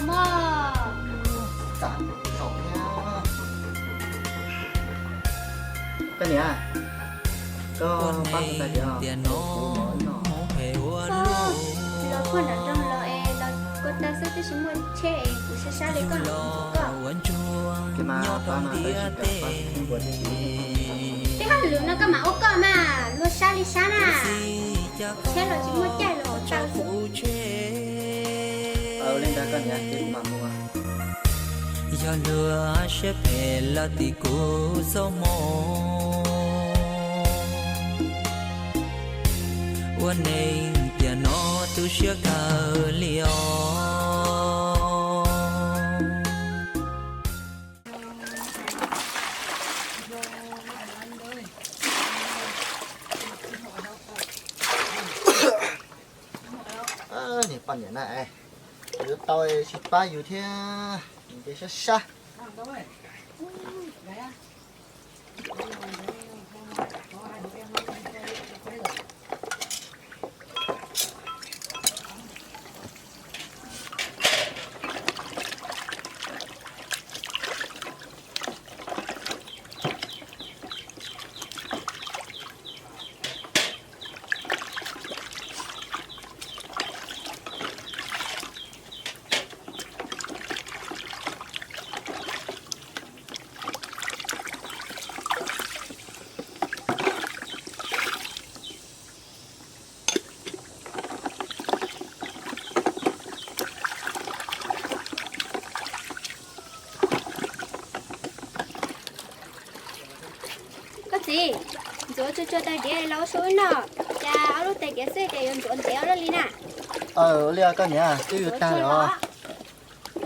Mog. Koj niam, koj pab kuv hais tias kuv mus ib no. Los koj nram nroog los es los koj tag xwb twb tsis muaj tsheb es kuv sab sab li koj los kuv ntxuav koj. Ces mas pab mas tau ib sij kam pab kuv nquas thiab. Tej hauj lwm no koj mam ua koj mas luag sab li sab na. Tsheb los tsis muaj caij los kuv tau xwb. Ua li ntawd koj niam, ces kuv mam mus. Yog luag siab phem los tim kuv txoj hmoo, ua neeg tiam no tu siab kawg li os. Niam poj niam na, yuav tau tsis pab yus thiab, nws ces sab sab. Koj txiv, ntxuav tsuag tsuag tag diav los ua su wb noj, cas ob lub tes diav xwb ces yuav ntxuav ntev ua luaj li na. Ua li koj niam, twb yuav tag lawm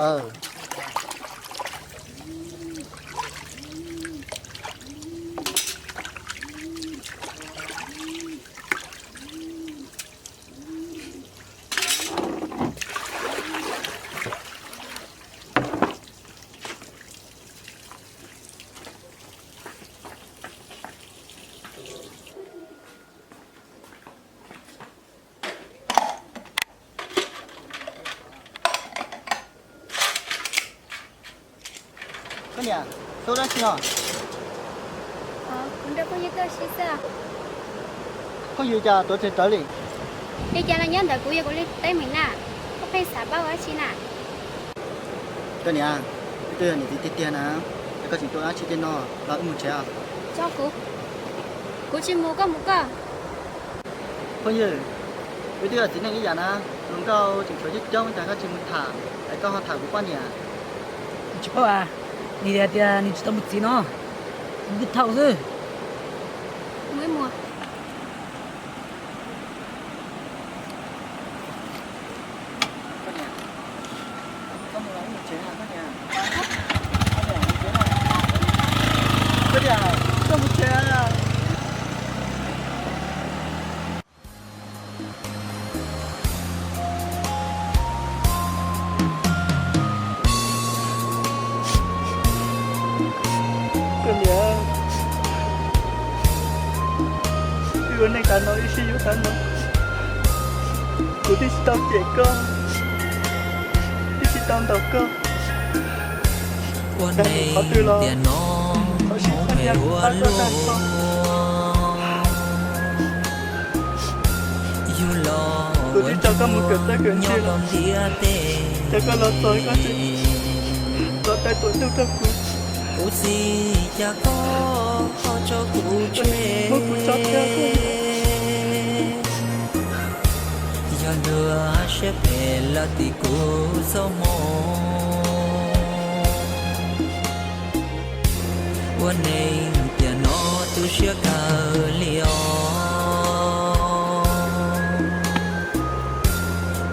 os. Koj niam, tuaj dab tsi no? Kuv nrog phooj ywg tuaj ua si xwb. Phooj ywg cas tuav tseg rawv li? Li cas los nyob ntawm kuv, yog kuv li teeb meem na. Koj pheej xav paub ua dab tsi na? Koj niam, wb twb yog niam txiv tiag tiag na, es koj tseem tuaj ua dab tsi tej no, los wb mus tsev os. Tso kuv, kuv tsis mus, koj mus koj. Phooj ywg, wb twb yog txiv neej ib yam na, hluas nkauj tseem tshuav coob coob, cas koj tsis mus tham, es koj ho tham kuv poj niam? Tsis paub as, nws hais tias nws tsis tau mus txiv no, nws twb thaum xwb. Mus ib mus. Koj niam, wb ua neej tas no, wb sib yuav tas no, kuv twb tsis tau cem koj, twb tsis tau ntaus koj. Ua neeg tiam no hmoov phem ua luaj, yug los ua ntsuag nyob rau ntiaj teb. Cas koj los txog koj tsis los taij tuam ntuj rau kuv, kuv txiv, cas koj ho tso kuv tseg. Yog luag siab phem los tim kuv txoj hmoo, ua neeg tiam no tu siab kawg li os.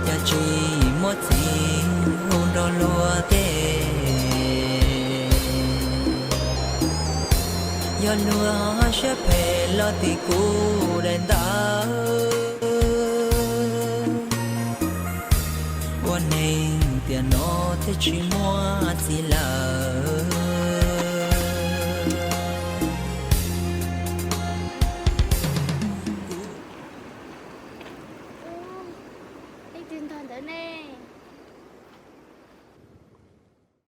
Cas tsis muaj txiv hu nrog luag tej, yog luag siab phem los tim kuv daim ntawv. Ua neeg tiam no thiaj tsis muaj txiv lawm. Leej twg ntog ntawd ne?